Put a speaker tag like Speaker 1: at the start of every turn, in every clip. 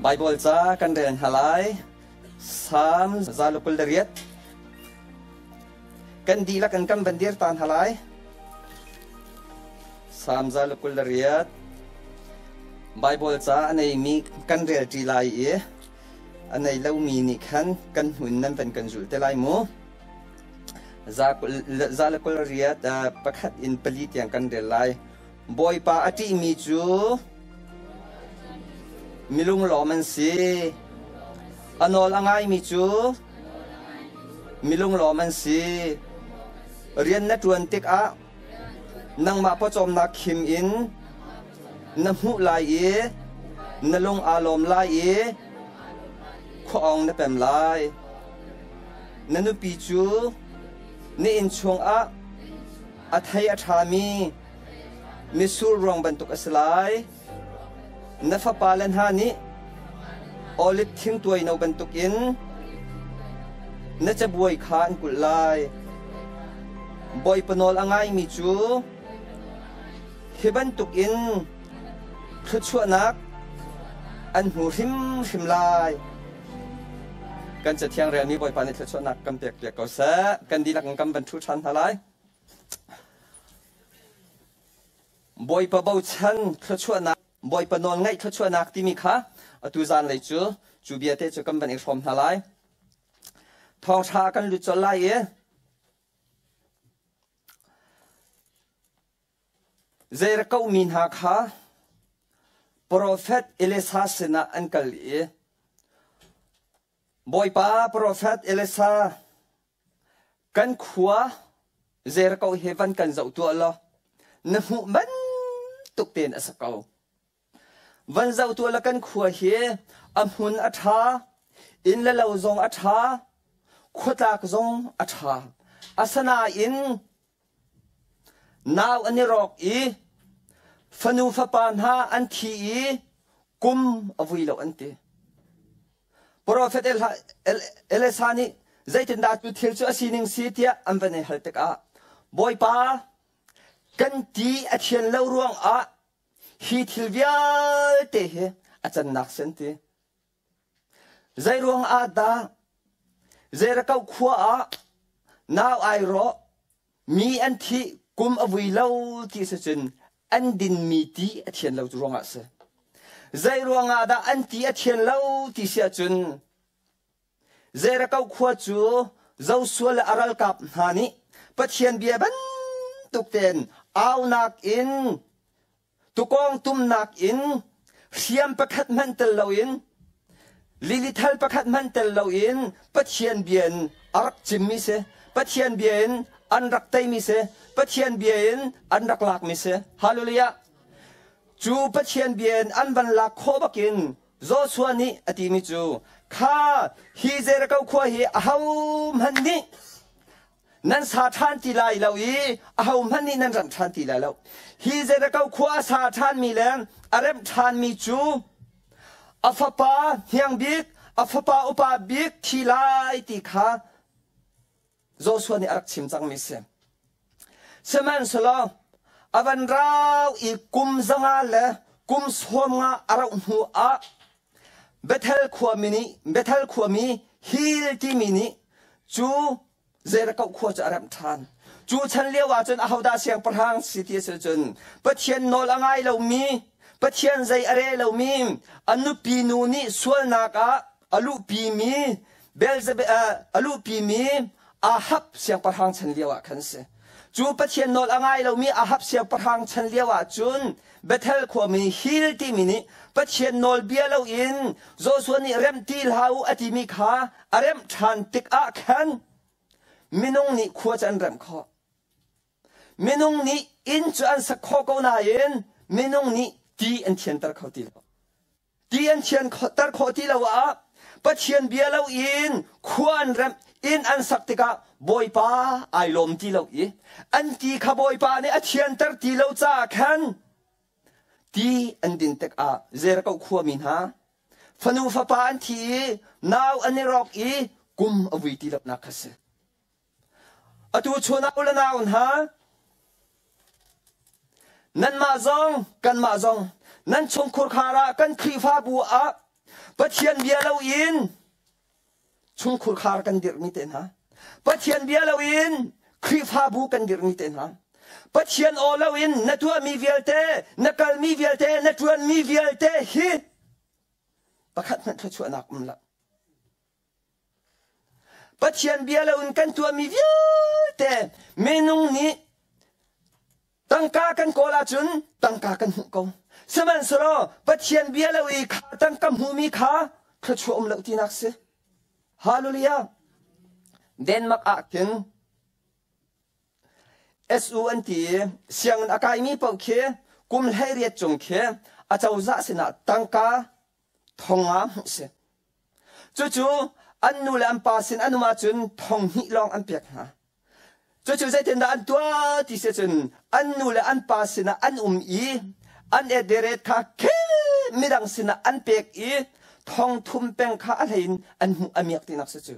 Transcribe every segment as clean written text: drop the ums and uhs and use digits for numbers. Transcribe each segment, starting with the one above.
Speaker 1: Baibal ca kan rel hna lai. Salm 128. Kan dihlak in kan van dir ta hna lai. Salm 128. Baibal ca a neimi kan rel ṭi lai i a nei lomi nih khan kan hnu in nan van kan zulh te lai mu. 128 pakhat in pali tiang kan rel lai. Bawipa a ṭihmi cu milunglawm an si. A nawl a ngaimi cu milunglawm an si. Rian na ṭuan tikah nangmah pawcawmnak khim in na hmuh lai i na lung aa lawm lai i khua-awng na pem lai. Na nupi cu na inn chungah a thei a ṭhami mitsur ruang bantuk a si lai. Na fapale hna nih oliv thingtuai no bantukin na cabuai kha an kulh lai. Bawipa nawl a ngaimi cu hi bantukin thluachuahnak an hmu hrimhrim lai. Kan Cathiang relmi Bawipa nih thluachuahnak kan pekpiak ko seh. Kan dihlak in kan van ṭhu ṭhan hna lai. Bawipa bochan thluachuahnak, Bawipa nawlngaih thluachuahnak timi kha atu zanlei cu cu bia te cu kan van i hrawm hna lai. Thawngṭha kan lut colh lai i Zei mi hna kha profet Elisha sinah an kal i, Bawipa profet Elisha, kan khua Jericho hi van kan zoh tuah law na hmuh bantuk tein a si ko. Van zoh tuah law kan khua hi a hmun a ṭha, inn le lo zong a ṭha, khuatlak zong a ṭha. Asinain Nau an i rawk i fanu fapa hna an thi i kum a vui lo an ti. Profet Elisha nih zeitindah cu thil cu a sining si tiah an van i hal tikah Bawipa kan ti a thian lo ruangah hi thil vialte hi a cannak si an ti. Zeiruang ah dah Jericho khua ah nau ai rawh, mi an thih, kum a vui lo ti si cun an dinmi ti a thian lo ruangah a si. Zeiruang ah dah an ti a thian lo ti si ahcun Jericho khua cu Joshua le a ralkap hna nih Pathian bia bantuk tein aunak in Tukawng tumnak in hriam pakhat hmanh tel loin lilithal pakhat hmanh tel loin Pathian bia in a rak cimmi si. Pathian bia in an rak teimi si. Pathian bia in an rak lakmi si. Hallelujah. Cu Pathian bia in an van lak khawh bakin Joshua nih a timi cu kha hi Jericho khua hi ahohmanh nih Nan sa ṭhan ti lai lo i ahohmanh nih nan ramh ṭhan ti lai lo. Hi Jericho khua a sa ṭhanmi le a remh ṭhanmi cu a fapa hniang bik, a fapa upa bik thi lai ti kha Joshua nih a rak chim cangmi a si. Sihmanhsehlaw a van rau i kum 500 le kum 50 a rauh hnu ah Bethel khuami nih Bethel khuami Hil timi nih cu Jericho khua cu a remh ṭhan. Cu chan lio ah cun ahodah siangpahrang si ti a si cun Pathian nawl a ngai lomi, Pathian zei a re lomi, a nupi nu nih sualnak ah a luhpimi Beelzebub a luhpimi Ahab siangpahrang chan lio ah khan si. Cu Pathian nawl a ngai lomi Ahab siangpahrang chan lio ah cun Bethel khuami Hil timi nih Pathian nawlbia loin Joshua nih remh ti hlah u a timi kha a remh ṭhan tikah khan minung nih khua cu an remh khawh. Minung nih inn cu an sak khawh ko nain minung nih ti an thianter kho ti lo. Ti an thianter khawh ti lo ah Pathian bia loin khua an remh, inn an sak tikah Bawipa ai lawm ti lo i an ti kha Bawipa nih a thianter ti lo caah khan ti an din tikah Jericho khuami hna fanu fapa an thi i nau an i rawk i kum a vui ti lonak kha si. Atu chun ah u le nau hna, nanmah zong kanmah zong nan chungkhur khar ah kan Khrihfabu ah Pathian bia loin chungkhur khar kan dirhmi te hna. Pathian bia loin Khrihfabu kan dirhmi te hna. Pathian aw loin na tuahmi vialte, na kalmi vialte, na ṭuanmi vialte hi pakhat hmanh thluachuahnak um lo. Pathian bia loin kan tuahmi vialte minung nih tangka kan kawl ahcun tangka kan hmuh ko. Sihmanhsehlaw Pathian bia lo i kha tangka hmuhmi kha thluachuah um lo tinak si. Hallelujah. Denmark ah khin SU an ti i sianginn a kaimi paoh khi kum 18 cung khi acozah sinah tangka thong ah hmuh si. Cucu an nu le an pa sin an um ahcun thong hnih lawng an pek hna. Cucu zeitindah an tuah ti si cun an nu le an pa sinah an um i an ederet kha khel midang sinah an pek i thong thum peng kha a hlei in an hmuh a miak tinak si cu.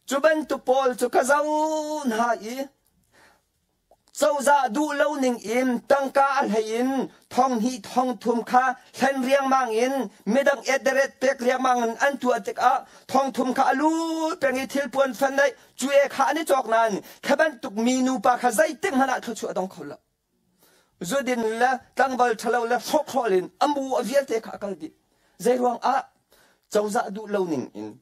Speaker 1: Cu bantuk pawl cu ka zoh hna i Cozah duh lo ning in tangka a hlei in thong hnih thong thum kha hlen riangmang in midang ederet pek riangmang in an tuah tikah thong thum kha a lut peng i thilpuan fan dai cu e kha an i cawk nain kha bantuk mi nupa kha zeitik hmanh ah thluachuah a dong kho lo. Zudin le tlangval ṭhalo le hrawkhrol in a mu a vialte kha a kal dih. Zeiruang ah cozah duh lo ning in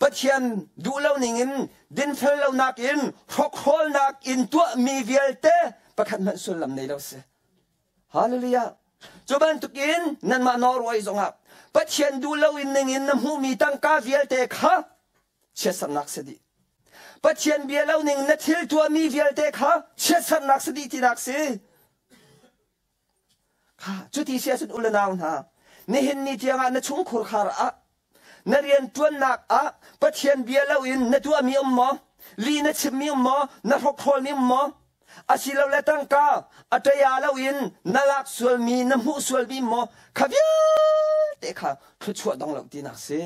Speaker 1: Pathian duh lo ning in dinfel lonak in hrokhrawlnak in tuahmi vialte pakhat hmanh sullam nei lo si. Hallelujah. Cu bantukin nanmah Norway zongah Pathian duh lo in ning in na hmuhmi tangka vialte kha chiatsernak si dih. Pathian bia lo ning na thil tuahmi vialte kha chiatsernak si dih tinak si. Kha cuti si ahcun u le nau hna, nihin ni tiangah na chungkhur khar ah na rianṭuannak ah Pathian bia loin na tuahmi um maw? Li na chimmi um maw? Na hrokhrawlmi um maw? Asilole tangka a ṭaya loin na lak sualmi, na hmuh sualmi maw? Kha vialte kha thluachuah dong lo tinak si.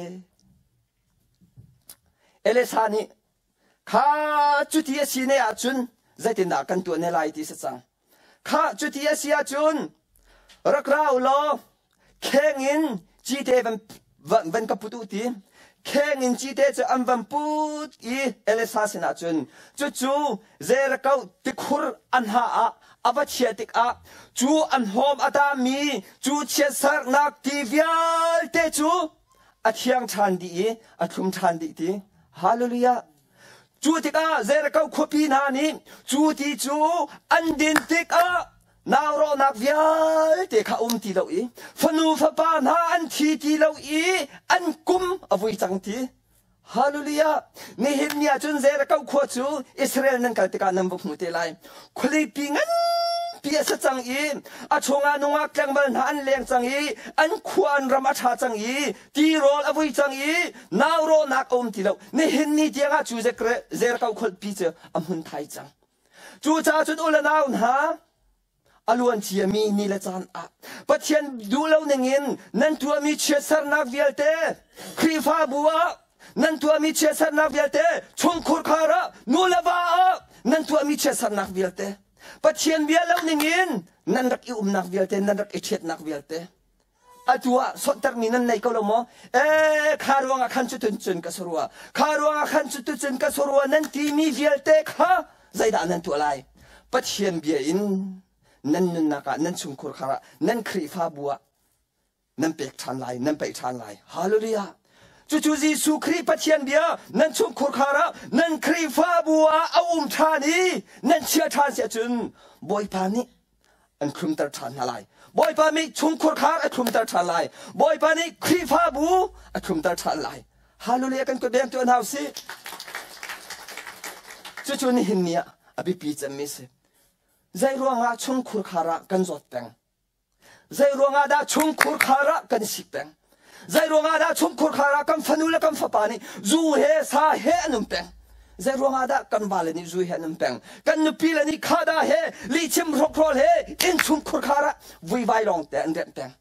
Speaker 1: Elisa nih kha cuti a si ne ahcun zeitindah kan tuah ne lai ti si cang. Khah cuti a si ahcun rak ra u law kheng in cite van, van, van ka put u ti. Kheng in cite cu an van put i Elisa sinah cun cucu Jericho tikhur an ha ah a va chiah tikah cu an hawm a tami cu chiatsernak ti vialte cu a thiang ṭhan dih i a thlum ṭhan dih ti. Hallelujah! Cu tikah Jericho khuapi hna nih cu ti cu an din tikah naurawhnak vialte kha um ti lo i fanu fapa hna an thi ti lo i an kum a vui cang ti. Hallelujah! Nihin ni ah cun Jericho khua cu Israel nan kal tikah nan va hmu te lai. Khualipi nganpi a si cang i a chungah nungak tlangval hna an leng cang i an khua an ram a ṭha cang i tirawl a vui cang i naurawhnak a um ti lo. Nihin ni tiangah cu Jericho khualipi cu a hmun thai cang. Cucaah cun u le nau hna, a luan ciami ni le caan ah Pathian duh lo ningin nan tuahmi chiatsernak vialte Khrihfabu ah nan tuahmi chiatsernak vialte chungkhur khar ah nu le va ah nan tuahmi chiatsernak vialte Pathian bia lo ningin nan rak i umnak vialte nan rak i ṭhiatnak vialte atu ah sonhtermi nan nei ko lo maw ee kha ruangah khan cutun cun ka sarua kha ruangah khan cutun ka sarua nan timi vialte kha zeidah nan tuah lai Pathian bia in nan nunnak ah nan chungkhur khar ah nan Khrihfabu ah nan pek ṭhan lai nan peih ṭhan lai hallelujah cucu Jesuh Khrih Pathian bia nan chungkhur khar ah nan Khrihfabu ah a um ṭhan i nan chia ṭhan si ahcun Bawipa nih an thlumter ṭhan hna lai. Bawipa nih chungkhur khar a thlumter ṭhan lai. Bawipa nih Khrihfabu a thlumter ṭhan lai. Hallelujah kan kut beng tuah hna usih. Cucu nihin ni ah a biapi cemmi si. Zei ruangah chungkhur khar ah kan zawt peng? Zei ruangah dah chungkhur khar ah kan sik peng? Zei ruangah dah chungkhur khar ah kan fanu le kan fapa nih zu he sa he an um peng? Zei ruangah dah kan vale nih zu he an um peng? Kan nupi le nih khada he lihchim hrokhrawl he innchungkhur khar ah vuivai lawng te an remh peng?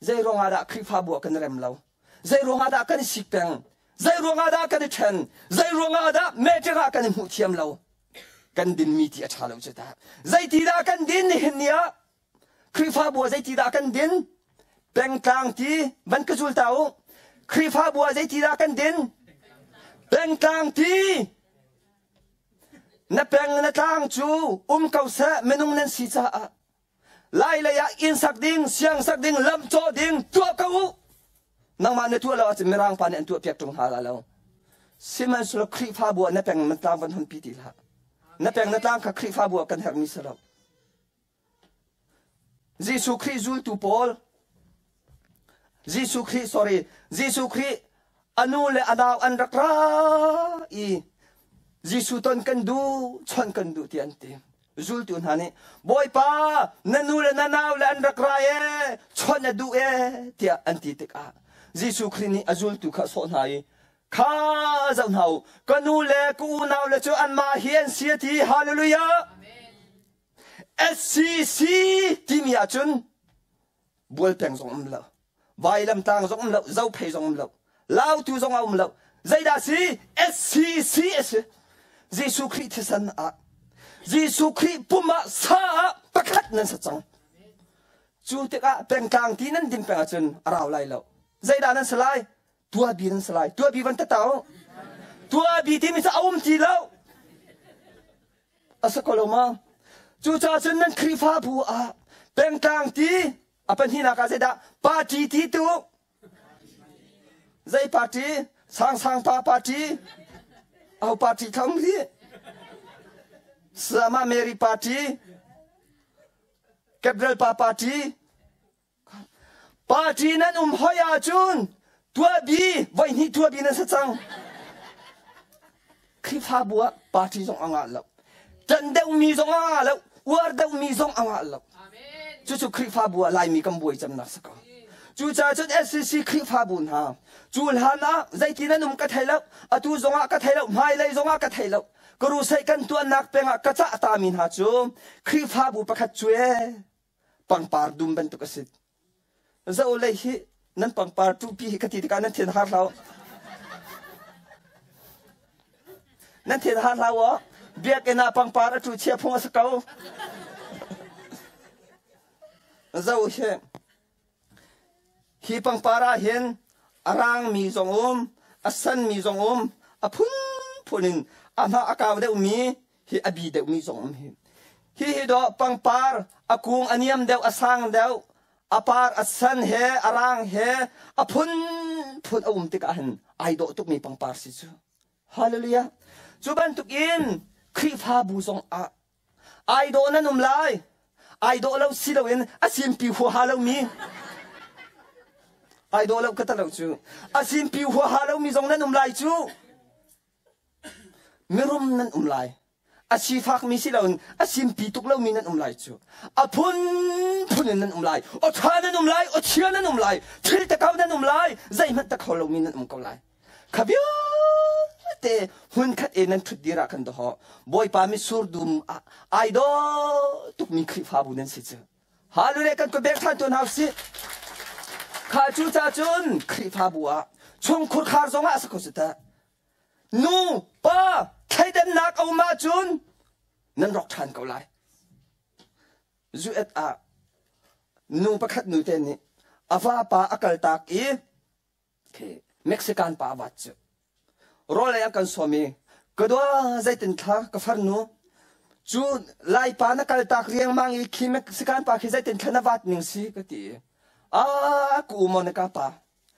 Speaker 1: Zei ruangah dah Khrihfabu ah kan rem lo? Zei ruangah dah kan i sik peng? Zei ruangah dah kan i ṭhen? Zei ruangah dah meṭing ah kan i hmuh thiam lo? Kan dinmi ti a ṭha lo cu tah. Zeiti dah kan din nihin ni ah? Khrihfabu ah zeiti dah kan din? Pengtlang ti van ka zul ta u. Khrihfabu ah zeiti dah kan din? Pengtlang ti. Na peng na tlang cu um ko seh minung nan si caah. Lai lei ah inn sak ding, siang sak ding, lam cawh ding tuah ko u. Nangmah na tuah lo ahcun Mirang pa nih an tuah piak ṭung hna lai lo. Sihmanhsehlaw Khrihfabu ah na peng na tlang van hunpi ti hlah. Na peng na tlang kha Khrihfabu ah kan herhmi si lo. Jesuh Khrih zultu pawl Jesuh Khrih sorry Jesuh Khrih a nu le a nau an rak ra i Jesuh ton kan duh chawnh kan duh ti an ti. Zultu hna nih Bawipa na nu le na nau le an rak ra e chawnh a duh e tiah an ti tikah Jesuh Khrih nih a zultu kha a sawh hna i kha zoh hna u ka nu le ka unau le cu anmah hi an si a ti hallelujah SCC timi ahcun bualpeng zong um lo vailamtang zong um lo zophei zong um lo lautu zong a um lo zeidah si SCC a si Jesuh Khrih thisen ah Jesuh Khrih pum ah sa ah pakhat nan sa cang cu tikah pengtlang ti nan din peng ahcun a rau lai lo zeidah nan si lai tuabi nan si lai tuabi van tatau tuabi timi cu a um ti lo A si ko lo ma? Cucaah cun nan Khrihfabu ah pengtlang ti a pahnihnak ah zeidah party ti tu zei party Sangsang pa party aho party thong hi Sama Mary party Gabriel pa party Party nan um hoi ahcun tuahbi voihnih tuahbi nan si cang. Khrihfabu ah party zong a ngah lo. Ṭanh deuhmi zong a ngah lo. Uar deuhmi zong a ngah lo. Cucu Khrihfabu ah Laimi kan buai cemnak si ko. Cucaah cun SCC Khrihfabu hna cu hlan ah zeiti nan um ka thei lo, atu zongah ka thei lo, hmailei zongah ka thei lo. Ka rusei kan tuannak pengah ka cah tami hna cu Khrihfabu pakhat cu ee pangpar dum bantuk a si. Zo lei hi nan pangpar ṭupi hi ka ti tikah nan thin har hlah. Nan thin har hlah aw. Biakinn ah pangpar a ṭu chia phung a si ko. Zo hi Hi pangpar ah hin a rangmi zong um, a sanmi zong um, a phunphun in a hnah a kau deuhmi hi a bi deuhmi zong um hi. Hihi dawh pangpar a kung a niam deuh, a sang deuh, a par a san he, a rang he, a phunphun a um tikah hin ai dawh tukmi pangpar si cu. Hallelujah. Cu bantukin Khrihfabu zong ah Ai dawh nan um lai. Ai dawh lo si loin a simpi huaha lomi. Ai dawh lo ka ta lo cu. A simpi huaha lomi zong nan um lai cu. Mirum nan um lai. A sifakmi si loin a simpi tuk lomi nan um lai cu. A phunphun in nan um lai. Aw ṭha nan um lai, aw chia nan um lai, thil takau nan um lai, zeihmanh ta kho lomi nan um ko lai. Kha vialte hmunkhat e nan ṭhut dir ah khan dawh Bawipa mitsur dum ah ai dawh tukmi Khrihfabu nan si cu. Hallelujah kan kut bek ṭhan tuan hau sih. Kha cu ca cun Khrihfabu ah chungkhur khar zongah a si kho si teh. Nu, pa, thleidannak a um ahcun nan rawk ṭhan ko lai. Zuet ah nu pakhat nu te nih a vapa a kaltak i Mexican pa a vat cu rawl ei an kan sawm i ka dua zeitin thla ka farnu cu Laipa na kaltak riangmang i khi Mexican pa khi zeitin thla na vat ning si ka ti i a ku maw na ka pa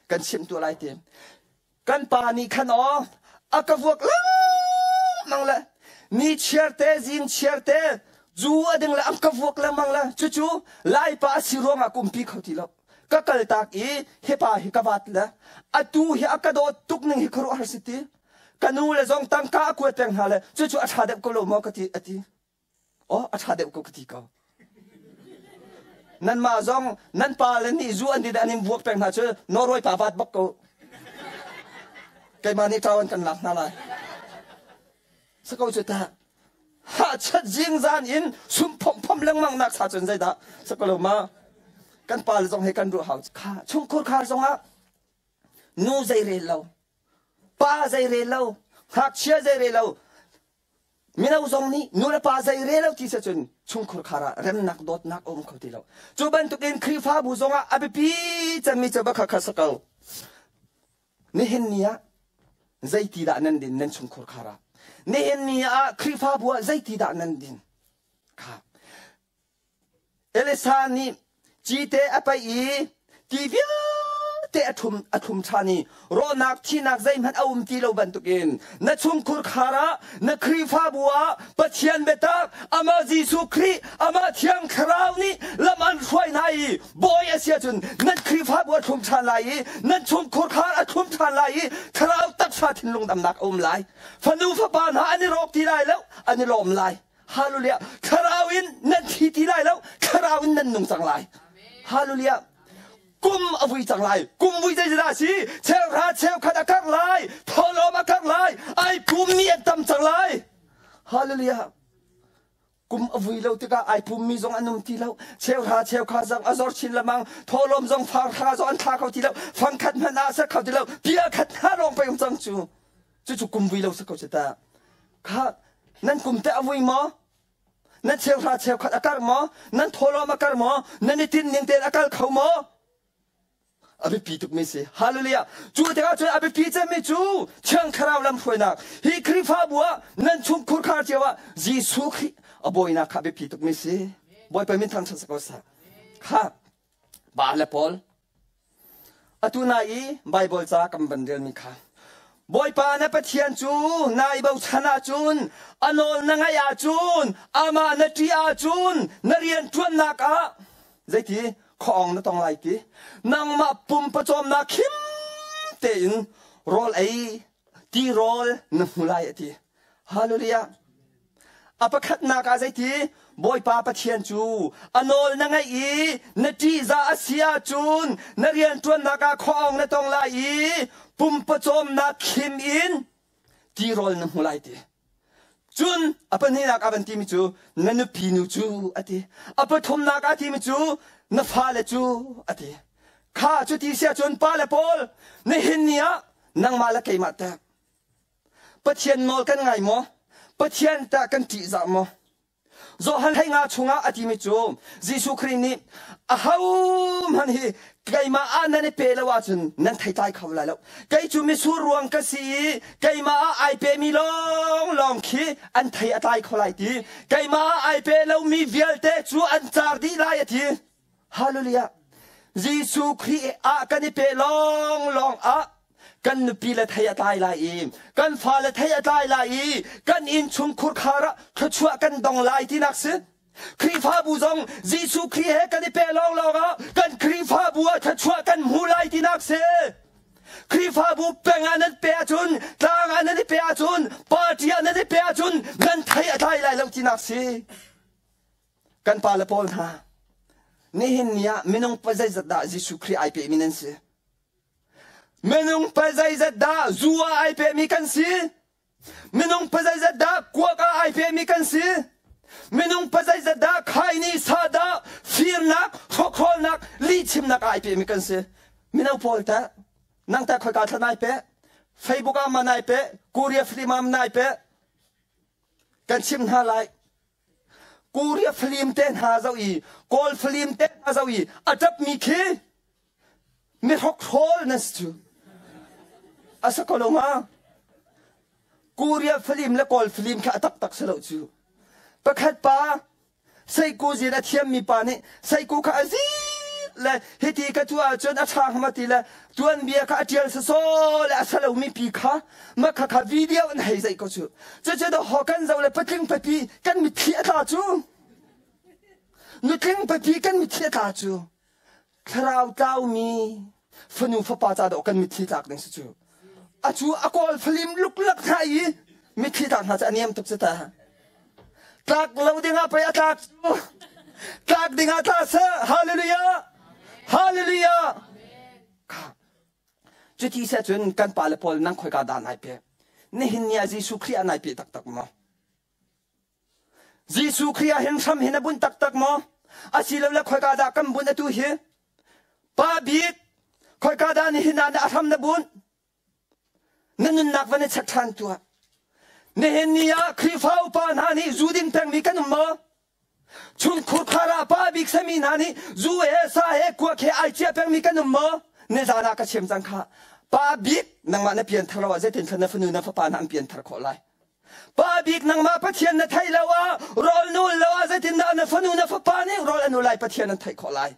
Speaker 1: kan chimh tuah lai ti kan pa nih khan aw a ka vuak lengmang le ni chiar te zing chiar te zu a ding le an ka vuak lengmang le cucu Laipa a si ruangah kumpi kho ti lo ka kaltak i hi pa hi ka vat le atu hi a ka dawt tuk ning hi khuaruahhar si ti ka nu le zong tangka a kuat peng hna le cucu a ṭha deuh ko lo maw ka ti a ti oh a ṭha deuh ko ka ti ko nanmah zong nan pa le nih zu an din an in vuak peng hna cu Norway pa vat bak ko keimah nih ṭau an kan lak hna lai Sako cu tah hachat zingzan in sum phomphom lengmang nak sa cun zeidah sako ma kan pa le zong he kan ruah hau kha chungkhur khar zongah nu zei rel lo pa zei rel lo ngakchia zei rel lo mino zong nih nu le pa zei rel lo ti se cun chungkhur khar ah remnak dawtnak a um kho ti lo cu bantukin Khrihfabu zongah a biapi cemmi cu bakha kha sako. Nihin ni ah zeiti dah nan din nan chungkhur khar ah? Nihin ni ah Khrihfabu ah zeiti dah nan din? Kha. Elisa nih cite a paih i ti vialte a ṭhum a ṭhum ṭhan i rawhnak thihnak zeihmanh a um ti lo bantukin na chungkhur khar ah na Khrihfabu ah Pathian biatak amah Jesuh Khrih amah Thiang Thlarau nih lam an hruai hna i bawi a si ahcun nan Khrihfabu a ṭhum ṭhan lai i nan chungkhur khar a ṭhum ṭhan lai i thlarau taksa thinlung damnak a um lai. Fanu fapa hna an i rawk ti lai lo an i lawm lai. Hallelujah. Thlarau in nan thi ti lai lo, thlarau in nan nung cang lai. Hallelujah. Kum a vui cang lai. Kum vui zeidah si? Cheuhra cheukhat a karh lai. Tholawm a karh lai. Ai pummi an tam cang lai. Hallelujah. Kum a vui lo tikah ai pummi zong an um ti lo. Cheuhra cheukha zong a zor chin lamang. Tholawm zong farhra zong an thla kho ti lo. Fangkhat hmanh ah ser kho ti lo. Pia khat hna lawng pei um cang cu. Cucu kum vui lo si ko si ta. Kha nan kum te a vui maw? Nan cheuhra cheukhat a karh maw? Nan thawlawm a karh maw? Nan i tinh ning tein a kal kho maw? A biapi tukmi si. Hallelujah. Cu tikah cun a biapi cemmi cu Thiang Thlarau lamhruainak. Hi Khrihfabu ah nan chungkhur khar cio ah Jesuh Khrih a bawinak kha a biapi tukmi si. Bawipa min thangṭhat si ko seh. Kha ba le Paul Atu na i Baibal ca kan van relmi kha Bawipa na Pathian cu nai bochan ahcun a nawl na ngaih ahcun amah na ṭih ahcun na rianṭuannak ah zeiti khuaawng na tong lai ti nangmah pum pawcawmnak khim tein rawl ei tirawl na hmu lai a ti. Hallelujah. A pakhatnak ah zeiti Bawipa Pathian cu a nawl na ngaih i na ṭihzah a si ahcun na rianṭuannak ah khuaawng na tong lai i pumpawcawmnak khim in tirawl na hmu lai ti. Cun a pahnihnak ah van timi cu na nupi nu cu a ti. A pathumnak ah timi cu na fale cu a ti. Kha cu ti si ahcun pale pawl nihin ni ah nangmah le keimah teh Pathian nawl kan ngai maw? Pathian tah kan ṭihzah maw? Johan hlei nga chungah a timi cu Jesuh Khrih nih ahohmanh hi keimah ah nan i pe lo ahcun nan theitlai kho lai lo. Kei cu mitsur ruang ka si i keimah ah ai pemi lawnglawng khi an thei a tlai kho lai ti. Keimah ah ai pe lomi vialte cu an car dih lai a ti. Hallelujah. Jesuh Khrih ah kan i pe lawnglawng ah kan nupi le thei a tlai lai i kan fale thei a tlai lai i kan innchung khurkhar ah thluachuah kan dong lai tinak si. Khrihfabu zong Jesuh Khrih he kan i pe lawnglawng ah kan Khrihfabu ah thluachuah kan hmu lai tinak si. Khrihfabu peng ah nan pe ahcun tlang ah nan i pe ahcun party ah nan i pe ahcun nan thei a tlai lai lo tinak si. Kan pale pawl hna, nihin ni ah minung pa zeizat dah Jesuh Khrih ai pehmi nan si? Minung pa zeizat dah zu ah ai pehmi kan si? Minung pa zeizat dah kuak ah ai pehmi kan si? Minung pa zeizat dah khaini, sadah, firnak, hrokhrawlnak, lihchimnak ah ai pehmi kan si? Mino pawl teh, nang teh khoika thla nai peh? Facebook ah ma nai peh? Korea film ah ma nai peh? Kan chim hna lai. Korea film te hna zoh i Kawl film te hna zoh i a ṭapmi khi mi hrokhrawl nan si cu. A si ko lo ma? Korea film le Kawl film kha a taktak si lo cu. Pakhat pa seiku zin a thiammi pa nih seiku kha a zit le hiti ka tuah ahcun a ṭha hnga ti le tuanbia kha a ṭial sawsawh le a si lomi pi kha mah kha kha video an hei zeih ko cu cucu dawhaw kan zoh le patling papi kan mitthli a tla cu nutling papi kan mitthli a tla cu thlarau tlaumi fanu fapa ca dawh kan mitthli tlak ding si cu a cu a kawl falim luklak hna i mitthli tlak hna cu a niam tuk cu ta tlak lo dingah pei a tlak cu tlak dingah tla seh hallelujah hallelujah Cuti seh cun kan pale pawl nang khoika dah nai pek? Nihin ni ah Jesuh Khrih ah nai pe taktak maw? Jesuh Khrih ah hin hram hin a bunh taktak maw? Asilole khoika dah kan bunh atu hi? Pa bik, khoika dah nihin ah na a hram na bunh? Na nunnak van i check ṭhan tuah. Nihin ni ah Khrihfa upa hna nih zu ding pengmi kan um maw? Chungkhur khar ah pa bik sami hna nih zu he sa he kuak he ai ciah pengmi kan um maw? Nizan ah ka chim cang kha. Pa bik nangmah na pianthar lo ah zeitin thlan na fanu na fapa hna an pianthar khawh lai? Pa bik nangmah Pathian na theih lo ah rawl nul lo ah zeitindah na fanu na fapa nih rawl an ul lai Pathian an theih khawh lai?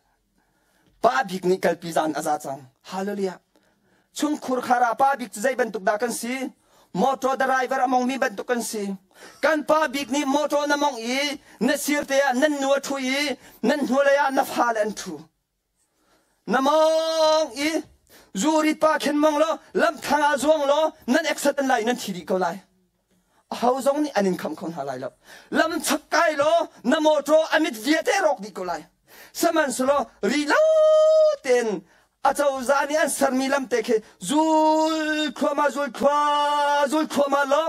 Speaker 1: Pa bik nih kalpi zan a za cang. Hallelujah. Chungkhur khar ah pa bik cu zei bantuk dah kan si? Motor driver a mongmi bantuk kan si. Kan pa bik nih motor na mong i na sir te ah nan nu a ṭhu i nan hnulei ah na fale an ṭhu. Na mong i zuri pa khin mong law lamthlang ah zuang law nan accident lai nan thi dih ko lai. Aho zong nih an in kham kho hna lai lo. Lam chak kai law na motor a mit vialte rawk dih ko lai. Sihmanhsehlaw ri lo tein acozah nih an sermi lam te khi zul thluahmah zul thluah zul thluahmah law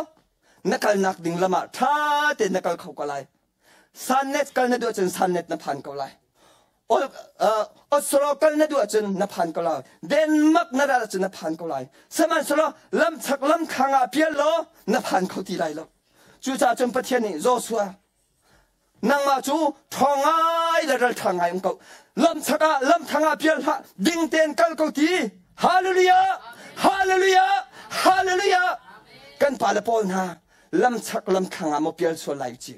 Speaker 1: na kalnak ding lam ah ṭha tein na kal kho ko lai. Sannet kal na duh ahcun Sannet na phan ko lai. Oslo kal na duh ahcun na phan ko lai. Denmark na ral ahcun na phan ko lai. Sihmanhsehlaw lamchak lamthlang ah pial law na phan kho ti lai lo. Cucaah cun Pathian nih Joshua nangmah cu ṭhawng ngai le ralṭha ngai um ko. Lamchak ah lamthlang ah pial hlah, ding tein kal ko ti. Hallelujah! Hallelujah! Hallelujah! Kan pale pawl hna lamchak lamthlang ah maw pial sual lai ci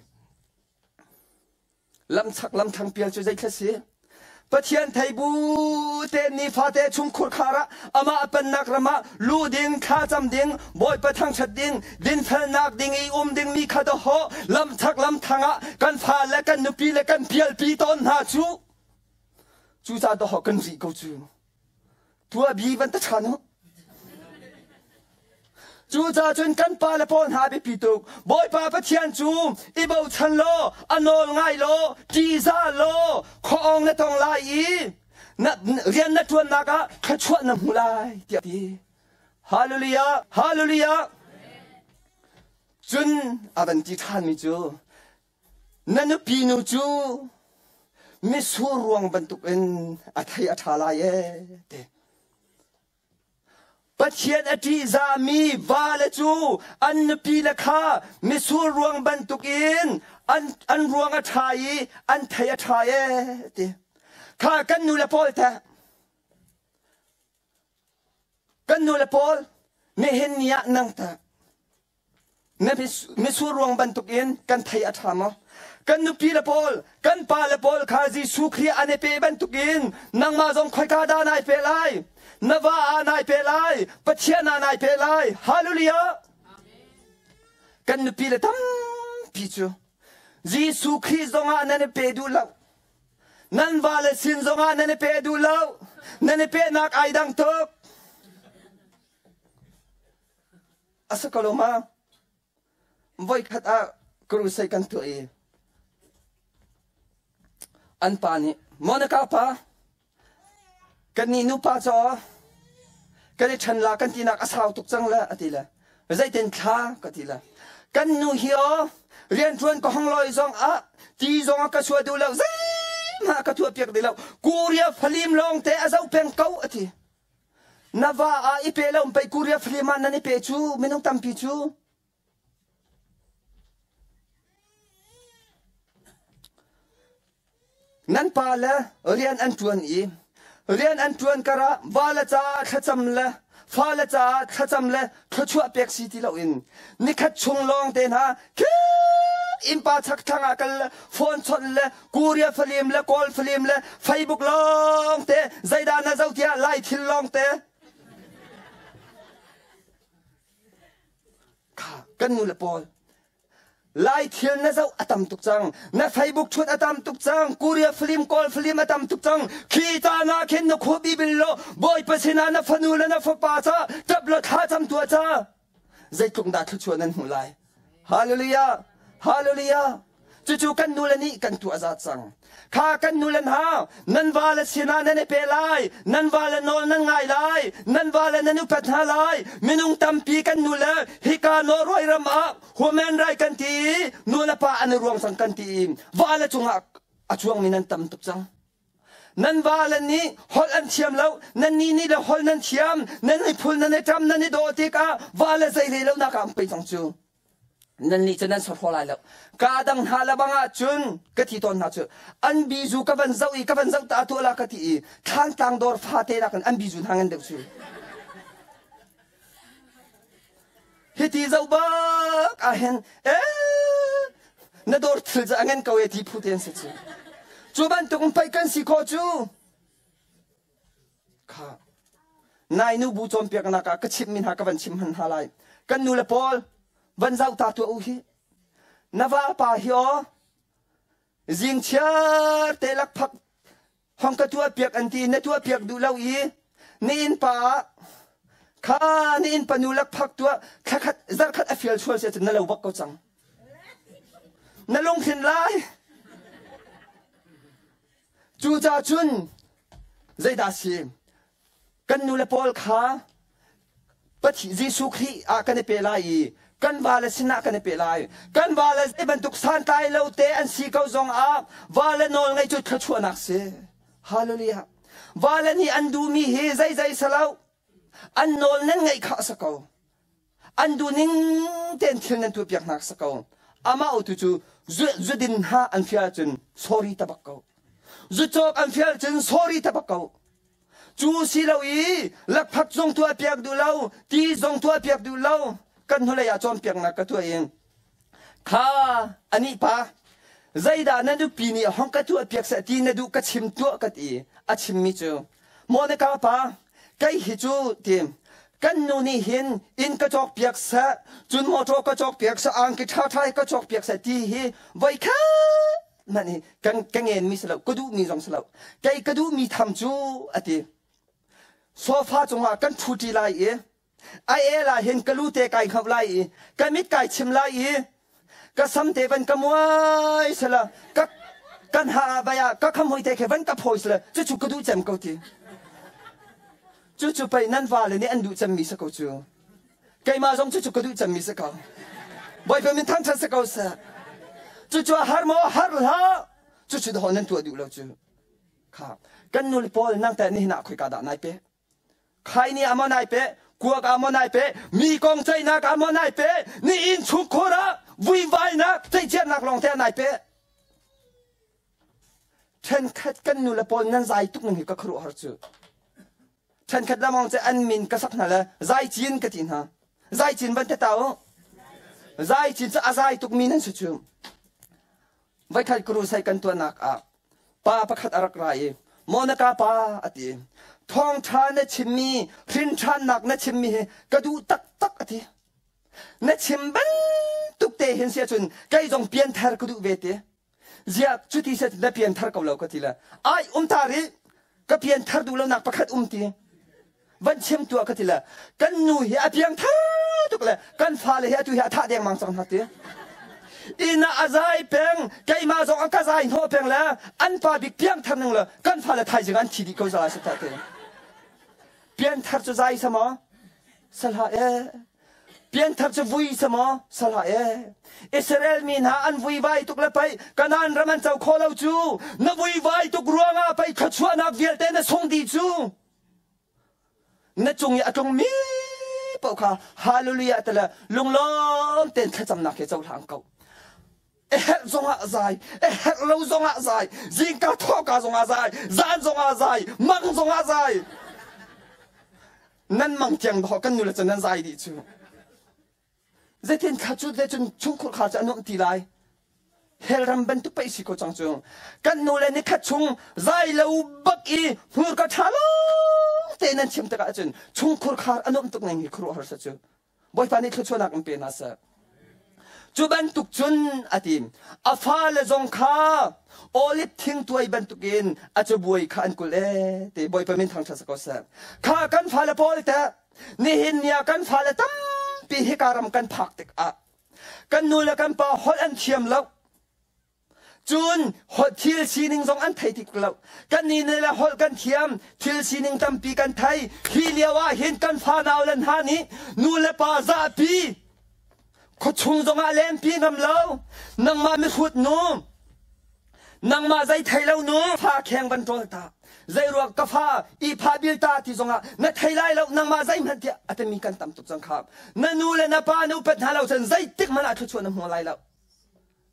Speaker 1: lamchak lamthlang pial cu zeithla si Pathian thei bu te nifate chungkhur khar ah amah pennak ram ah lu ding thlacam ding Bawipa thangṭhat ding dinfelnak ding i um ding mi kha dawhawh lamchak lamthlang ah kan fa le kan nupi le kan pialpi tawn hna cu cucaah dawhawh kan rih ko cu Tuah bi van ta ṭhan u. Cucaah cun kan pa le pawl hna biapi tuk. Bawipa Pathian cu i bochan law, a nawl ngai law, ṭihzah law, khuaawng na tong lai i na rian na ṭuannak ah thluachuah na hmu lai tiah a ti. Hallelujah! Hallelujah! Cun a van ti ṭhanmi cu Na nupi nu cu mitsur ruang bantukin a thei a ṭha lai ee ti. Pathian a ṭihzahmi vale cu an nupile kha mitsur ruang bantukin an, an ruang a ṭha i an thei a ṭha ee ti. Kha kan nu le pawl teh kan nu le pawl nihin ni ah nang teh Na mitsur ruang bantukin kan thei a ṭha maw? Kan nupi le pawl, kan pa le pawl kha Jesuh Khrih an i pe bantukin nangmah zong khoika dah nai pe lai? Na va ah nai pe lai, Pathian ah nai pe lai. Hallelujah! Kan nupi le tampi cu Jesuh Khrih zongah nan i pe duh lo. Nan vale sin zongah nan i pe duh lo. Nan i pehnak ai dang tuk. A si ko lo ma? Voikhat ah crusade kan tuah i an pa nih Monica pa kannih nupa caw kan i ṭhen la kan tinak a sau tuk cang le a ti le zeitin thla ka ti le kan nu hi aw rianṭuan ka hong loi zong ah ti zong ah ka chuah duh lo zeihmah ka tuah piak dih lo Korea falim lawng te a zoh peng ko a ti Na va ah i pe lo pei Korea film ah nan i pe cu minung tampi cu. Nan pa le rian an ṭuan i rian an ṭuan karah va le caah thlacam le fa le caah thlacam le thluachuah pek si ti loin nikhat chung lawng te hna innpa chakthlang ah kal le phone chawnh le Korea film le Kawl film le Facebook lawng te zeidah na zoh tiah Lai thil lawng te kha kan nu le pawl Lai thil na zoh a tam tuk cang na Facebook chut a tam tuk cang Korea film Kawl film a tam tuk cang khi ta na khin na khu bibil lo Bawipa sinah na fanu le na fapa ca tap lo thla cam tua ca zeitluk dah thluachuah nan hmuh lai hallelujah hallelujah cucu kan nule nih kan tuah zat cang kha kan nule hna nan vale sinah nan i pe lai nan vale nawl nan ngai lai nan vale nan upat hna lai minung tampi kan nule hika Norway ram ah human right kan ti i nu le pa an i ruang cang kan ti i vale cungah a cuangmi nan tam tuk cang Nan vale nih holh an thiam lo, nannih nih le holh nan thiam, nan i phul, nan i ṭam, nan i dawh tikah vale zei lo nak ah an pei cang cu. Nannih cu nan sawhraw lai lo. Kaa dang hna le bang ah cun ka thi tawn hna cu an bizu ka van zoh i ka van zoh ta tuah la ka ti i thlantlang dawr fate nakin an bizu hna ngan deuh cu. Hiti zoh bak ah hin eh na dawr thil cu a ngan ko e ti phu te an si cu. Cu bantuk in pei kan si khawh cu. Kha nai nu bu cawnpiaknak ah ka chimhmi hna ka van chim hman hna lai. Kan nu le pawl van zoh ta tuah u hi. Na vapa hi aw zing chiar te lakphak hong ka tuah piak an ti na tuah piak duh lo i ni inn pa ah kha ni inn pa nu lakphak tuah thlakhat zarkhat a fial sual si cun na lo bak ko cang na lungthin lai cucaah cun zeidah si Kan nu le pawl kha Pathian Jesuh Khrih ah kan i pe lai i kan vale sinah kan i pe lai. Kan vale zei bantuk santlai lo te an si ko zongah vale nawl ngaih cu thluachuahnak si. Hallelujah. Vale nih an duhmi hi zeizei si lo. An nawl nan ngaih kha a si ko. An duh ning tein thil nan tuahpiak hna si ko. Amah tu cu zudin hna an fial cun sorry tabak ko. Zucawk an fial cun sorry tabak ko. Cu si lo i lakphak zong tuahpiak duh lo, ti zong tuahpiak duh lo, kan hnulei ah cawnpiaknak ka tuah i kha anih pa zeidah na nupi nih hong ka tuahpiak seh ti na duh ka chim tuah ka ti a chimmi cu Monica pa kei hi cu ti kan nu nih hin inn ka cawkpiak seh cun motor ka cawkpiak seh angki ṭhaṭha ka cawkpiak seh ti hi voikhat hmanh hi kan ka ngenmi si lo ka duhmi zong si lo kei ka duhmi tham cu a ti sofa cungah kan ṭhuṭi lai i a el ah hin ka lu te kai hngauh lai i ka mit kai chim lai i ka sam te van ka muai sela ka kan ha vai ah ka kham hoi te khe van ka phawi sela cucu ka duh cem ko ti cucu pei nan vale nih an duh cemmi si ko cu Keimah zong cucu ka duh cemmi si ko. Bawipa min thangṭhat si ko seh. Cucu a har maw har hlah. Cucu dawh nan tuah duh lo cu. Kha kan nu le pawl nang teh nihin ah khoika dah nai pe? Khai ni ah maw nai pe? Kuak ah maw nai pe? Mi kong ceihnak ah maw nai pe? Ni inn chungkhur ah vuivainak ceihciarnak lawng te ah nai pe? Ṭhenkhat kan nu le pawl nan zai tuk ning hi ka khuaruahhar cu. Ṭhenkhat lamong cu an min ka sak hna le zaicin ka ti hna. Zaicin van teta u. Zaicin cu a zai tukmi nan si cu. Voikhat crusade kan tuahnak ah pa pakhat a rak ra i Monica pa a ti. Thawngṭha na chimmi, hrinṭhannak na chimmi hi ka duh taktak a ti. Na chim bantuk te hin si ahcun kei zong pianthar ka duh ve ti. Ziah cuti set na pianthar ko lo ka ti le ai um ta rih ka pianthar duh lonak pakhat um ti van chim tuah ka ti le kan nu hi a piangthar tuk le kan fale hi atu hi a thah dengmang cang hna ti inn ah a zai peng keimah zong a ka zai hnawh peng le an pa bik piangthar ning le kan fale thaizing an thi dih ko zala si ta ti pianthar cu zai sa maw sala e Pianthar cu vui sa maw? Salah e. Israel mi hna an vuivai tuk le pei Kanaan ram an co khawh lo cu. Na vuivai tuk ruangah pei thluachuahnak vialte na sung dih cu. Na cung i a tlungmi paoh kha hallelujah te le lunglawm tein thlacamnak he cohlang ko. A herh zongah zai, a herh lo zongah zai, zingka thawhka zongah zai, zan zongah zai, mang zongah zai. Nan mang tiang dawh kan nule cu nan zai dih cu. Zeitin thla cu le cun chungkhur kha cu a nuam ti lai. Hell ram bantuk pei si ko cang cu. Kan nule ni khat chung zai lo bak i hmurka ṭha lo te nan chim tikah cun chungkhur khar a nuam tuk ngai hi khuaruahhar sa cu. Bawipa nih thluachuahnak in pe hna seh. Cu bantuk cun a ti. A fale zong kha olive thing tuai bantukin a cabuai kha an kulh ee ti Bawipa min thangṭhat si ko seh. Kha kan fale pawl teh nihin ni ah kan fale tampi hika ram kan phak tikah kan nu le kan pa holh an thiam lo. Cun thil sining zong an thei tik lo. Kannih nih le holh kan thiam, thil sining tampi kan thei. Hi lio ah hin kan fanau le hna nih nu le pa zahpi khuachung zongah lenpi ngam lo. Nangmah mihrut nu, nangmah zei thei lo nu, fa kheng van ṭawl ta. Zei ruang ka fa i pha bil ta ti zongah na thei lai lo nangmah zeihmanh tiah a timi kan tam tuk cang kha. Na nu le na pa na upat hna lo cun zeitik hmanh ah thluachuah na hmu lai lo.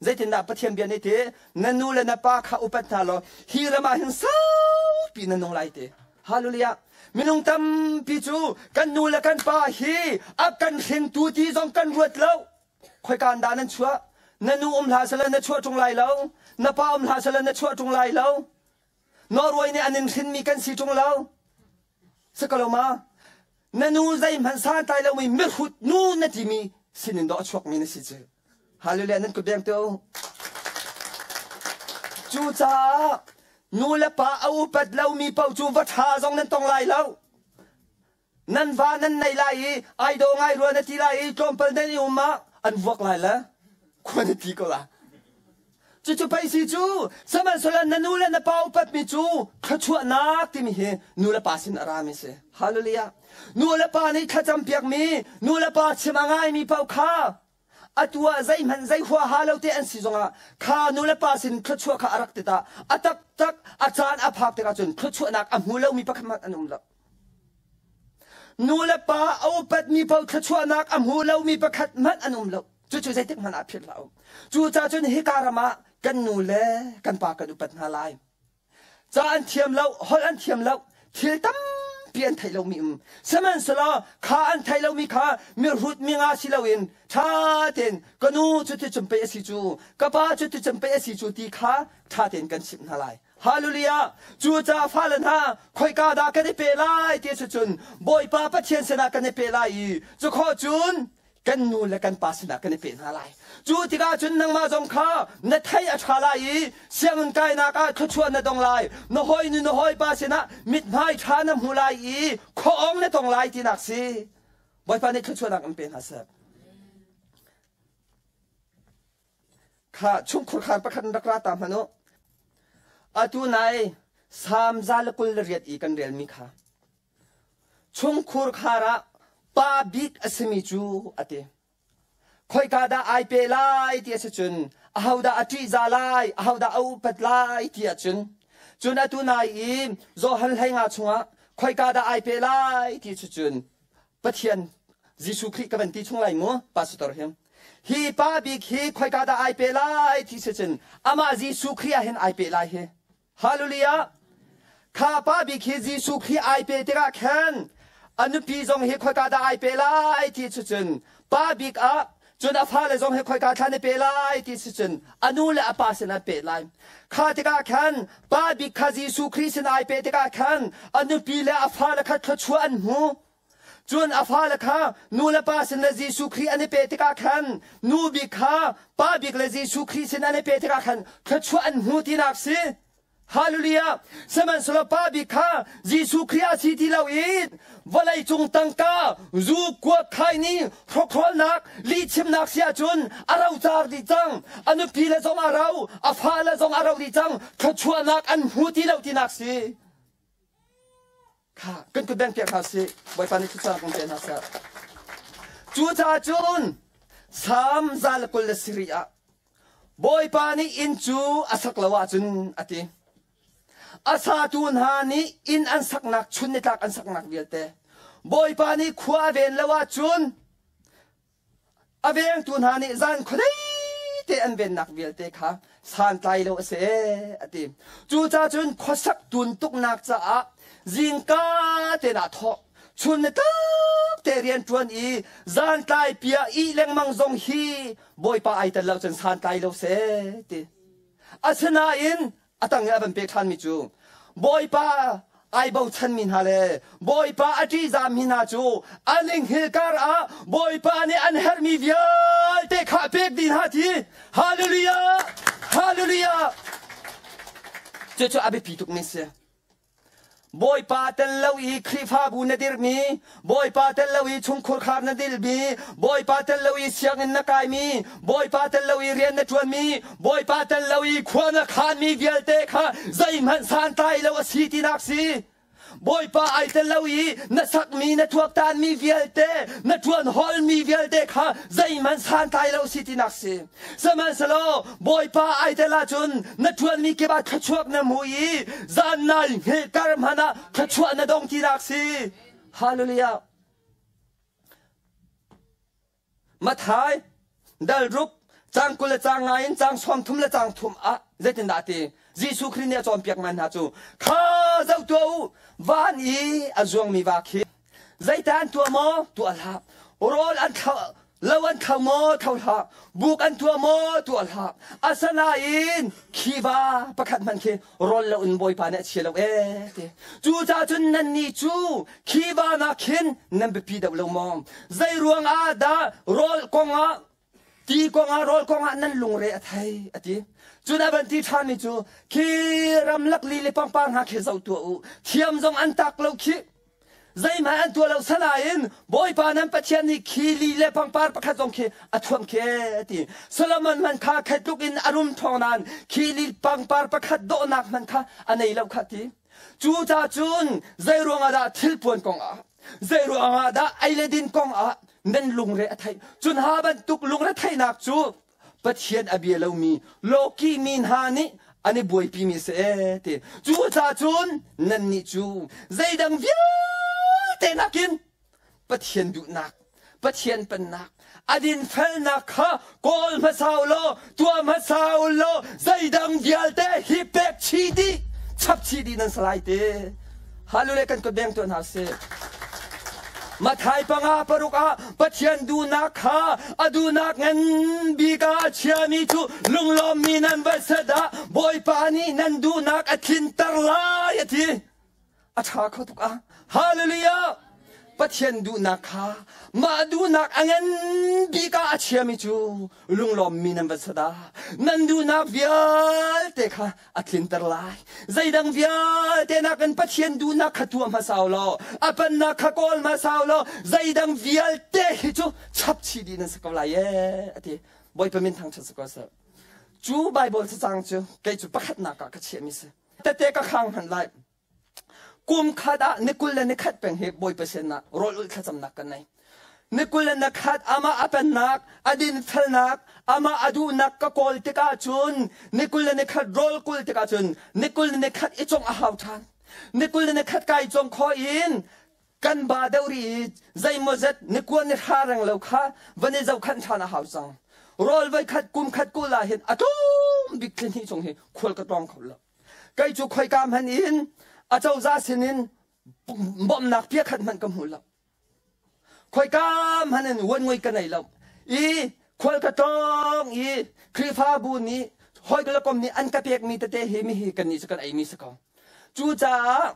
Speaker 1: Zeitindah Pathian bia nih ti na nu le na pa kha upat hna law hi ram ah hin saupi na nung lai ti. Hallelujah. Minung tampi cu kan nu le kan pa hi a kan hringtu ti zong kan ruat lo. Khoika in dah nan chuah? Na nu um hlah sehla na chuah ṭung lai lo. Na pa um hlah sehla na chuah ṭung lai lo. Norway nih an in hrinmi kan si ṭung lo. Si ko lo ma? Na nu zeihmanh santlai lomi mihrut nu na timi sinin dawh a chuakmi na si cu. Hallelujah nan kut beng tu. Cucaah nu le pa a upat lomi paoh cu va ṭha zong nan tong lai lo. Nan va nan nei lai i ai daw ngai rua na ti lai i tlawmpal nan i um ah an vuak lai le khua na ti ko la. Cucu pei si cu sihmanhsehlaw na nu le na pa upatmi cu thluachuahnak timi hi nu le pa sin a rami si. Hallelujah. Nu le pa nih thlacam piakmi, nu le pa chim a ngaimi paoh kha atu ah zeihmanh zei huaha lo te an si zongah kha nu le pa sin thluachuah kha a rak ti ta. A taktak a caan a phak tikah cun thluachuahnak a hmu lomi pakhat hmanh an um lo. Nu le pa a upatmi paoh thluachuahnak a hmu lomi pakhat hmanh an um lo. Cucu zeitik hmanh ah philh hlah u. Cucaah cun hika ram ah kan nu le kan pa kan upat hna lai. Ca an thiam lo, holh an thiam lo, thil tampi an theih lomi um. Sihmanhsehlaw kha an theih lomi kha mihrut minga si loin ṭha tein ka nu cuticun pei a si cu, ka pa cuticun pei a si cu ti kha ṭha tein kan chimh hna lai. Hallelujah! Cucaah fale hna, khoika dah kan i pe lai ti a si cun Bawipa Pathian sinah kan i pe lai i cukhawh cun kan nu le kan pa sinah kan i pe hna lai. Cu tikah cun nangmah zong kha na thei a ṭha lai i sianginn kainak ah thluachuah na dong lai. Na hawinu na hawipa sinah mithmai ṭha na hmu lai i khuaawng na tong lai tinak si. Bawipa nih thluachuahnak in pe hna seh. Kha chungkhur khar pakhat in rak ra ta hmanh u. Atu nai Salm 128 i kan relmi kha Chungkhur khar ah pa bik a simi cu a ti. Khoika dah ai pe lai ti a si cun ahodah a ṭihzah lai, ahodah a upat lai ti ahcun cun atu nai i Johan 15 chungah khoika dah ai pe lai ti cu cun Pathian Jesuh Khrih ka van ti chung lai mu pastor hi. Hi pa bik hi khoika dah ai pe lai ti si cun amah Jesuh Khrih ah hin ai pe lai hi. Hallelujah! Kha pa bik hi Jesuh Khrih ai pe tikah khan a nupi zong hi khoika dah ai pe lai ti cu cun pa bik ah cun a fale zong hi khoika thlan i pe lai ti si cun a nu le a pa sin an pe lai. Kha tikah khan pa bik kha Jesuh Khrih sin ai pe tikah khan a nupi le a fale kha thluachuah an hmu. Cun a fale kha nu le pa sin le Jesuh Khrih an i pe tikah khan nu bik kha pa bik le Jesuh Khrih sin an i pe tikah khan thluachuah an hmu tinak si. Hallelujah! Sihmanhsehlaw pa bik kha Jesuh Khrih a si ti lo in vawlei cung tangka zu kuak khai nih hrokhrolnak lihchimnak si ahcun a rocar dih cang. A nupi le zong a ro, a fale zong a ro dih cang. Thluachuahnak an hmu ti lo tinak si. Kha kan kut beng piak hna sih. Bawipa nih thluachuah kan pe hna seh. Cucaah cun Salm 123 ah Bawipa nih inn cu a sak lo ahcun a ti. A satu hna nih inn an saknak chun nitlak an saknak vialte Bawipa nih khua a ven lo ahcun A vengtu hna nih zan khuadei te an vennak vialte kha santlai lo a si a ti. Cucaah cun khuasak tuntuknak caah zingka te naa thawh. Chun ni tak te rian ṭuan i zantlai pia ih lengmang zong hi Bawipa ai tel lo cun santlai lo seh ti. Asinain a tang i a van pek ṭhanmi cu Bawipa ai bochanmi hna le Bawipa a ṭihzahmi hna cu an i hngilh kar ah Bawipa nih an herhmi vialte kha a pek dih hna ti. Hallelujah! Hallelujah! Cucu a biapi tukmi si. Bawipa tel lo i Khrihfabu na dirhmi, Bawipa tel lo i chungkhur khar na dilmi, Bawipa tel lo i sianginn na kaimi, Bawipa tel lo i rian na ṭuanmi, Bawipa tel lo i khua na khanmi vialte kha zeihmanh santlai lo a si tinak si. Bawipa ai tel lo i na sakmi na tuaktanmi vialte, na ṭuan holmi vialte kha zeihmanh santlai lo si tinak si. Sihmanhsehlaw Bawipa ai tel ahcun na ṭuanmi kip ah thluachuak na hmu i zan nai hngilhkar hmanh ah thluachuah na dong tinak si. Hallelujah. Mathai dal ruk cang 20 le cang nga in cang 30 le cang thum ah zeitindah ti Jesuh Khrih nih a cawnpiak man hna cu kha zoh tuah u. Van i a zuangmi va khi zeitah an tuah maw? Tuah hlah. Rawl an thlo lo an thlo maw? Thlo hlah. Buk an tuah maw? Tuah hlah. Asinain khi va pakhat hmanh khi rawl lo in Bawipa nih a chia lo ee ti. Cucaah cun nannih cu khi va nak khin nan biapi deuh lo maw? Zei ruang ah dah rawl kong ah Ti kongah rawl kongah nan lungre a thei a ti. Cun a van ti ṭhanmi cu khi ramlak li le pangpar hna khi zoh tuah u. Thiam zong an tak lo khi. Zeihmanh an tuah lo sanain Bawipa nan Pathian nih khi li le pangpar pakhat zong khi a thuamh khi a ti. Solomon hmanh kha khat tluk in a rum ṭhawng nain khi li pangpar pakhat dawhnak hmanh kha a nei lo kha ti. Cucaah cun zei ruangah dah thilpuan kongah zei ruangah dah ei le din kongah nan lungre a theih cun ha bantuk lungre theihnak cu Pathian a bia lomi lawki mi hna nih an i buaipi mi si ee ti cucaah cun nannih cu zeidang vialte nakin Pathian duhnak Pathian pennak a dinfelnak kha kawl hmasa u law tuah hmasa u law zeidang vialte hi pek chih dih chap chih dih nan si lai ti Hallelujah kan kut beng tuah hna sih Mathai panga paruk ah Pathian duhnak kha a duhnak ngan bik ah a chiami cu lunglawmmi nan va set ah Bawipa nih nan duhnak a tlinter lai a ti. A ṭha kho tuk ah. Hallelujah! Pathian duhnak kha mah duhnak a ngan bik ah a chiami cu lunglawmmi nan va si dah. Nan duhnak vialte kha a tlinter lai. Zeidang vialte nakin Pathian duhnak kha tuah hmasa u law, a pennak kha kawl hmasa u law, zeidang vialte hi cu chap chih dih nan si ko lai ee, a ti. Bawipa min thangṭhat si ko seh. Cu Baibal cacang cu kei cu pakhatnak ah ka chiahmi si. Tete ka khang hmanh lai. Kum khat ah ni 21 peng hi Bawipa sinah rawl ulh thlacamnak kan nei. Ni 21 amah a pennak, a dinfelnak, amah a duhnak ka kawl tikah cun ni 21 rawl kul tikah cun ni 21 i congh a hau ṭhan. Ni 21 kai cong khawh in kan ba deuh rih i zeimawzet ni kua ni hra reng lo kha van i zohkhanh ṭhan a hau cang. Rawl voikhat kum khat kul ah hin a tlawm bik thla hnih chung hi khual ka tlawng kho lo. Kei cu khoika hmanh in acozah sinin bawmhnak piakhat hmanh ka hmu lo. Khoika hmanh in uan ka nei lo. I khual ka tlawng i Khrihfabu nih hawi le kom nih an ka pekmi tete hi mihi kannih cu kan eimi si ko. Cucaah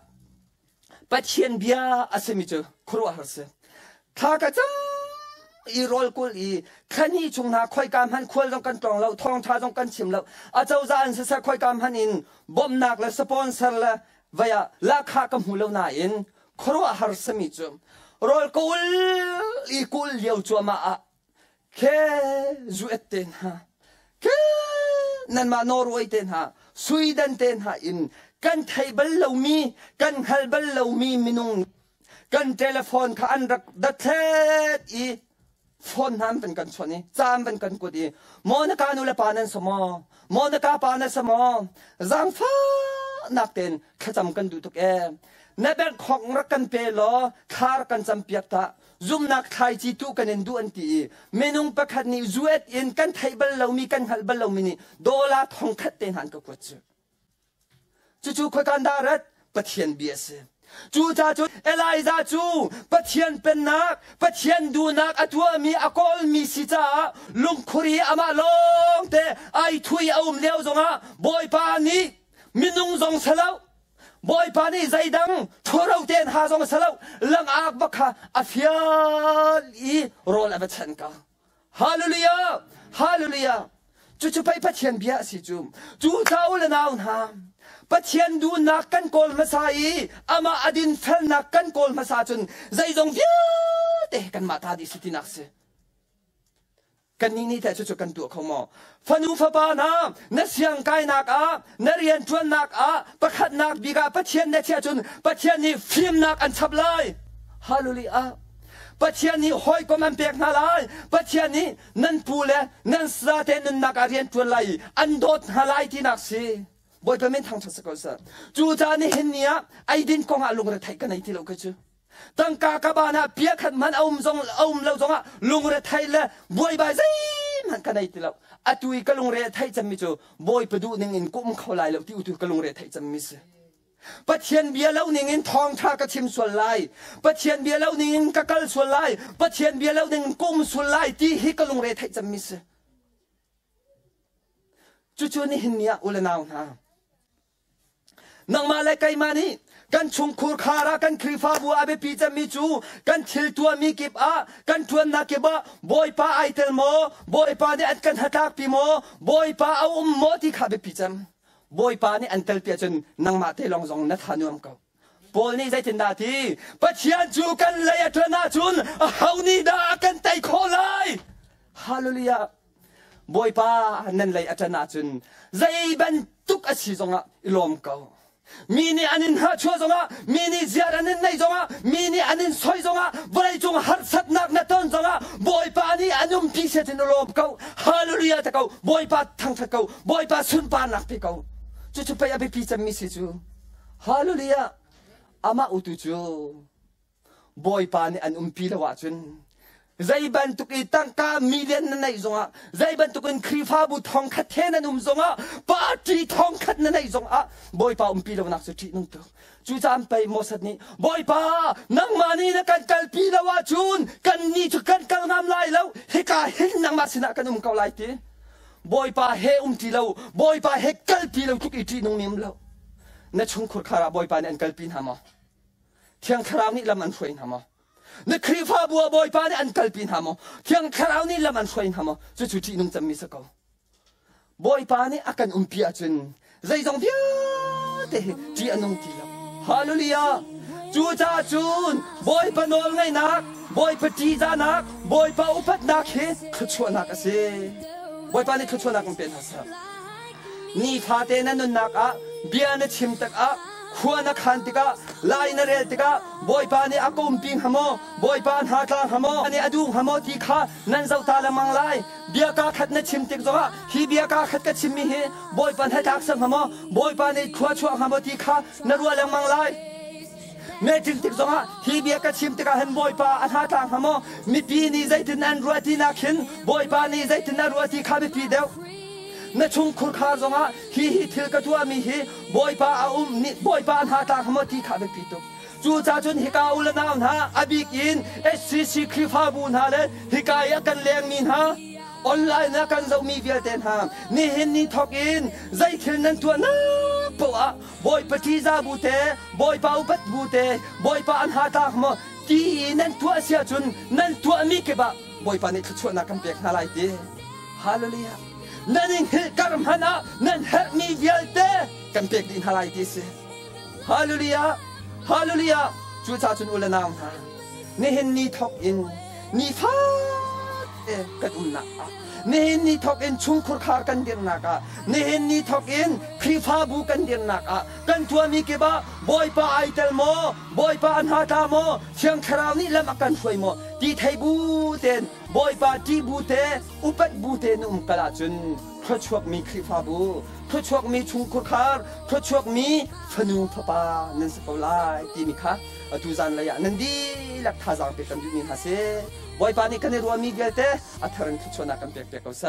Speaker 1: Pathian bia a simi cu khuaruahhar si. Thla ka cam i rawl kul i thlahnih chung hna khoika hmanh khual zong kan tlawng lo, thawngṭha zong kan chim lo. Acozah an siseh khoika hmanh in bawmhnak le sponsor le vei ah lahkhah ka hmu lo nain khuaruahhar simi cu rawl ka ul i kul lio cuahmah ah Khe zuet te hna, khe nanmah Norway te hna, Sweden te hna in kan thei bal lomi, kan hngal bal lomi minung kan telephone kha an rak dothlet i phone hna an van kan chawnh i ca an van kan kuat i maw na ka nu le pa nan si maw maw na ka pa na si maw zaangfahnak tein thlacam kan duh tuk ee na bank khong rak kan pe law thla rak kan cam piak ta Zumhnak thlaici tu kan in duh an ti i minung pakhat nih zuet in kan theih bal lomi kan hngalh bal lomi nih dollar thong khat te hna an ka kuat cu. Cucu khoikan dah rat? Pathian bia a si. Cucaah cun Elijah cu Pathian pennak, Pathian duhnak a tuahmi, a kawlmi si caah lungkhur i amah lawngte ai thui a um lio zongah Bawipa nih minung zong si lo, Bawipa nih zeidang ṭhuro tein ha zong a si lo, langak bak kha a fial i rawl a va chanh ka. Hallelujah! Hallelujah! Cucu pei Pathian bia a si cu. Cu ca u le nau hna, Pathian duhnak kan kawl hmasa i amah a dinfelnak kan kawl hmasa cun zeizong vialte kanmah ta dih si tinak si. Kannih nih teh cucu kan tuah kho maw? Fanu fapa hna, na siangkainak ah, na rianṭuannak ah, pakhatnak bik ah Pathian na chiah cun Pathian nih fimnak an chap lai. Hallelujah. Pathian nih hawikom an pek hna lai. Pathian nih nan pu le nan sate nunnak ah rian ṭuan lai i an dawt hna lai tinak si. Bawipa min thangṭhat si ko seh. Cucaah nihin ni ah eidin kong ah lungretheih ka nei ti lo kei cu. Tangka ka ban ah bia khat hmanh a um zong a um lo zongah lungre thei le buaibai zeihmanh ka nei ti lo. Atu i ka lungre a theih cemmi cu Bawipa duh ning in ka um kho lai lo ti utu ka lungre theih cemmi si. Pathian bia lo ningin thawngṭha ka chim sual lai. Pathian bia lo ningin ka kal sual lai. Pathian bia lo ningin ka um sual lai ti hi ka lungre theih cemmi si. Cucu nihin ni ah u le nau hna, nangmah le keimah nih kan chungkhur khar ah kan Khrihfabu ah a biapi cemmi cu kan thil tuahmi kip ah kan ṭuannak kip ah Bawipa ai tel maw? Bawipa nih an kan hnatlakpi maw? Bawipa a um maw ti kha biapi cem. Bawipa nih an telpi ahcun nangmah te lawng zong na tha nuam ko. Paul nih zeitindah a ti? Pathian cu kan lei a ṭuan ahcun aho nih dah a kan tei khawh lai? Hallelujah! Bawipa nan lei a ṭan ahcun zei bantuk a si zongah i lawm ko. Mi nih an in hnahchuah zongah, mi nih ziar an in neih zongah, mi nih an in soi zongah, vawleicung harsatnak na ton zongah, Bawipa nih an umpi set in lawm ko. Hallelujah te ko. Bawipa thangṭhat ko. Bawipa sunparnak pe ko. Cucu pei a biapi cemmi si cu. Hallelujah. Amah utu cu Bawipa nih an umpi lo ahcun zei bantuk i tangka million na neih zongah zei bantuk in Khrihfabu thongkhat he nan um zongah party thongkhat na neih zongah Bawipa umpi lonak cu ṭih nung tuk. Cucaah pei Moses nih Bawipa nangmah nih na kan kalpi lo ahcun kannih cu kan kal ngam lai lo hika hin nangmah sinah kan um ko lai ti. Bawipa he um ṭi lo Bawipa he kalpi lo tluk i ṭih nung mi um lo. Na chungkhur khar ah Bawipa nih an kalpi hna maw? Thiang Thlarau nih lam an hruai hna maw? Na Khrihfabu ah Bawipa nih an kalpi hna maw? Thiang Thlarau nih lam an hruai hna maw? Cucu ṭihnung cemmi si ko. Bawipa nih a kan umpi ahcun zeizong vialte hi ṭih a nung ti lo. Hallelujah! Cucaah cun Bawipa nawlngaihnak, Bawipa ṭihzahnak, Bawipa upatnak hi thluachuahnak a si. Bawipa nih thluachuahnak in pe hna seh. Nifate na nunnak ah bia na chim tikah, khua na khan tikah, lai na rel tikah Bawipa nih a ka umpi hnga maw, Bawipa hna tla hnga maw, nih a duh hnga maw ti kha nan zoh ta lengmang lai. Bia kaa khat na chim tik zongah hi bia kaa khat ka chimmi hi Bawipa hnatlak ser hnga maw, Bawipa nih khua chuah hnga maw ti kha na ruah lengmang lai. Meṭing tik zongah hi bia ka chim tikah hin Bawipa a hna tla hnga maw, mipi nih zeitin an ruah ti nak hin Bawipa nih zeitin a ruah ti kha biapi deuh. Na chungkhur khar zongah hi hi thil ka tuahmi hi Bawipa a um nih Bawipa hna tla hnga maw ti kha biapi tuk. Cucaah cun hika u le nau hna a bik in HCC Khrihfabu hna le hika i a kan lengmi hna online ah kan zohmi vialte hna nihin ni thawk in zei thil nan tuahnak paoh ah Bawipa ṭihzah bu te Bawipa upat bu te Bawipa an ha tlak maw ti i nan tuah si ahcun nan tuahmi kip ah Bawipa nih thluachuahnak kan pek hna lai ti. Hallelujah. Nan i hngilh kar hmanh ah nan herhmi vialte kan pek dih hna lai ti si. Hallelujah. Hallelujah. Cucaah cun u le nau hna, nihin ni thawk in nifate kan umnak ah nihin ni thawk in chungkhur khar kan dirnak ah nihin ni thawk in Khrihfabu kan dirnak ah kan tuahmi kip ah Bawipa ai tel maw Bawipa a hna tla maw Thiang Thlarau nih lam a kan hruai maw ti thei bu tein Bawipa ṭih bu te, upat bu te na um kal ahcun thluachuakmi Khrihfabu, thluachuakmi chungkhurkhar, thluachuakmi fanu fapa nan si ko lai timi kha atu zanlei ah nan dihlak thazaang pek kan duhmi hna si. Bawipa nih kan i ruahmi vialte a thar in thluachuahnak kan pek piak ko seh.